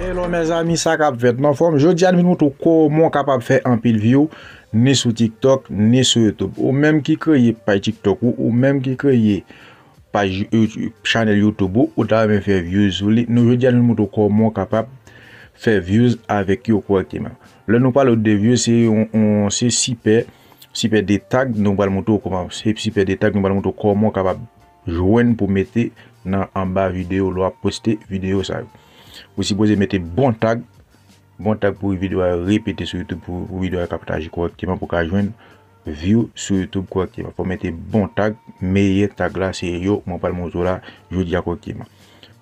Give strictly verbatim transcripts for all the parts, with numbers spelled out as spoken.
Hello mezanmi, sa k ap fèt? Nan fòm, jodi a nou vin montre w kòman w kapab fè anpil view ni sou TikTok ni sou YouTube. Ou menm ki kreye paj TikTok ou, ou menm ki kreye paj chanèl YouTube ou, ou ta renmen fè views sou li. Nou jodi a nou vin montre w kòman w kapab fè views avèk yo kòrèkteman. Lè nou pale de views, se yon, yon se sipè, sipè de tag nou pral montre w kòman, se sipè de tag nou pral montre w kòman w kapab jwenn pou mete nan anba videyo lè w ap poste videyo sa yo. Ou sipoze mete bon tag, bon tag pou videyo a repete sou YouTube, pou, pou videyo a ka pataje kòrèkteman, pou ka jwenn view sou YouTube kòrèkteman. Fò mete bon tag, meyè tag la se yo mwen pral montre w la jodi a kòrèkteman.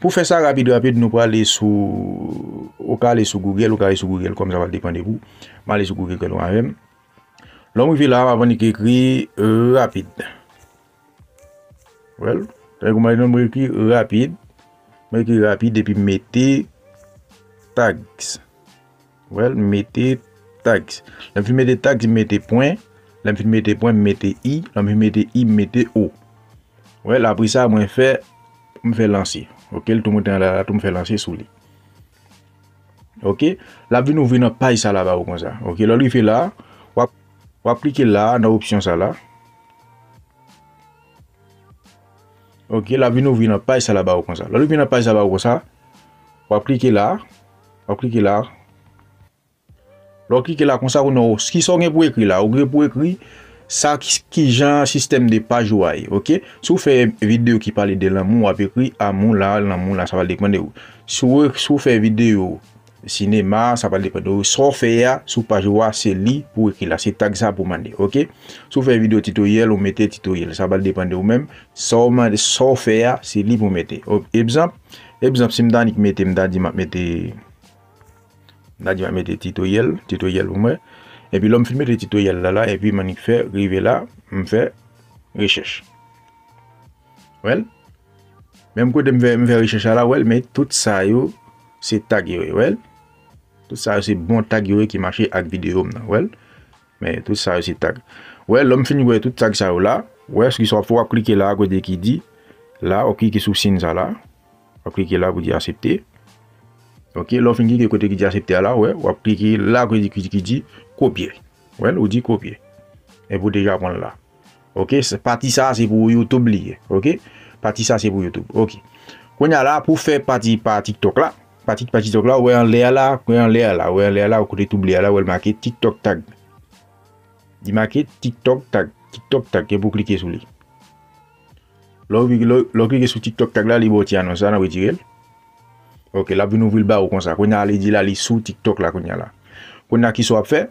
Pou fè sa rapid rapid, nou prale sou, ou ka ale sou Google, ou ka ale sou Google kòm sa pral depann de ou. M ale sou Google kòm avè m. Lè m rive la, m ap annik ekri rapid. Well, tankou mwen ekri rapid, mwen ekri rapid epi mete tags. Well, mete tags. Lè m fin mete tags, m mete pwen. Lè m fin mete pwen, m mete i. Lè m fin mete i, m mete o. Well, apre sa, mwen fè, m fè lanse. Ok, l tou monte anlè la, tou m fè lanse sou li. Ok, l ap vin ouvri nan paj sa la ba ou konsa. Ok, lè l rive la, w ap, w ap klike la nan opsyon sa la. Ok, l ap vin ouvri nan paj sa la ba ou konsa. Lè l ouvri nan paj sa ba ou konsa, w ap klike la, w ap klike la. Lè w klike la konsa, kounye a, kisa w gen pou ekri la? Ou gen pou ekri sa ki, ki jan sistèm de paj ou a ye, ok? Si w fè videyo ki pale de lanmou, w ap ekri amou la, lanmou la, sa va depann de ou. Si w, si w fè videyo sinema, sa pral depann de ou. Sa w fè a sou paj ou a, se li pou w ekri la. Se tag sa pou w mande, ok? Si w fè videyo titoryèl, ou mete titoryèl. Sa pral depann de ou menm. Sa w mande, sa w fè a, se li pou w mete. O, egzanp, egzanp, si m ta annik mete, m ta di m ap mete, m ta di m ap mete titoryèl, titoryèl pou mwen. Epi lè m fin mete titoryèl la la, epi m annik fè, rive la, m fè rechèch. Well, menm kote m fè, m fè rechèch la la, well, men tout sa yo, se tag yo ye, well. Tout sa yo, se bon tag yo ye ki mache ak videyo m nan, well. Men tout sa yo, se tag. Well, lè m fin wè tout tag sa yo la, well, kisa w ap fè, w ap klike la, kote ki di, la, w ap klike sou siy sa la, w ap klike la pou di aksepte. Ok, lè w fin klike kote ki di aksepte a la, well, w ap klike la, kote ki, ki di kopye. Well, ou di kopye. Epi w deja pran l la. Ok, se, pati sa a se pou YouTube li ye. Ok, pati sa a se pou YouTube. Ok. Kounye a la, pou fè pati pa TikTok la, pati pa TikTok la, ou wè anlè a la, ou wè anlè a la, ou wè anlè a la, ou kote tou ble a la, ou wè l make TikTok tag. Li make TikTok tag, TikTok tag, e pou w klike sou li. Lè w, lè w, lè w klike sou TikTok tag la, li ba w ti anons la, n ap retire l. Ok, l ap vin ouvri l ba ou konsa. Kounye a, li di la, li sou TikTok la kounye a la. Kounye a, kisa w ap fè?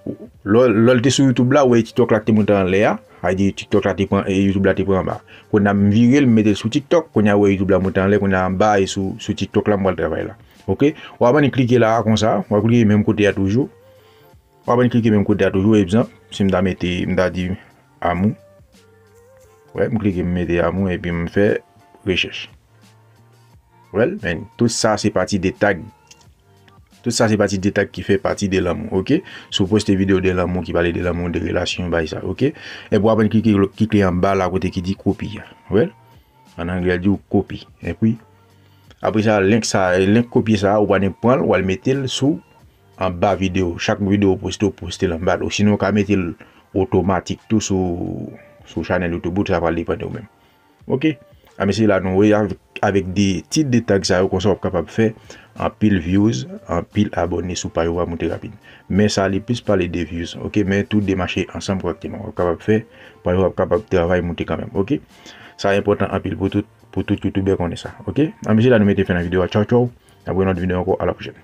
Lè, lè l te sou YouTube la, ou wè TikTok la ki te monte anlè a. Sa vle di TikTok la te pran, e YouTube la te pran anba. Kounye a, m vire l, m mete l sou TikTok. Kounye a, ou wè YouTube la monte anlè. Kounye a, anba e sou, sou TikTok la, m pral travay la. Ok? W ap annik klike la a konsa. W ap klike menm kote a toujou. W ap annik klike menm kote a toujou. Egzanp, si m ta mete, m ta di amou. Wè, m klike, m mete amou, epi m fè rechèch. Well, men, tout sa se pati de tag. Tout sa se pati de tag ki fè pati de lanmou, ok? Si w poste videyo de lanmou, ki pale de lanmou, de relasyon, bay sa, ok? Epi w ap annik klike, klike anba la kote ki di kopi a. Well, an anglè, l di w kopi. Epi, apre sa, link sa, link kopye sa, ou pa annik pran l, w al mete l sou anba videyo. Chak videyo w poste, w poste l anba l. Osinon, w ka mete l otomatik tou sou, sou chanèl YouTube ou, sa pral depann de ou menm. Ok? A, men se la nou wè avèk, avèk de tit de tag sa yo, konsa w ap kapab fè anpil views, anpil abòne sou paj ou a moute rapid. Men sa li plis pale de views, ok? Men tou de mache ansanm kòrèkteman. W ap kapab fè, paj ou ap kapab travay moute kanmenm, ok? Sa enpòtan anpil pou tout, pou tout youtubè konnen sa, ok? A, men se la nou mete fen nan videyo a. Tchaw, tchaw. N ap wè nan lòt videyo ankò. A la pwochèn.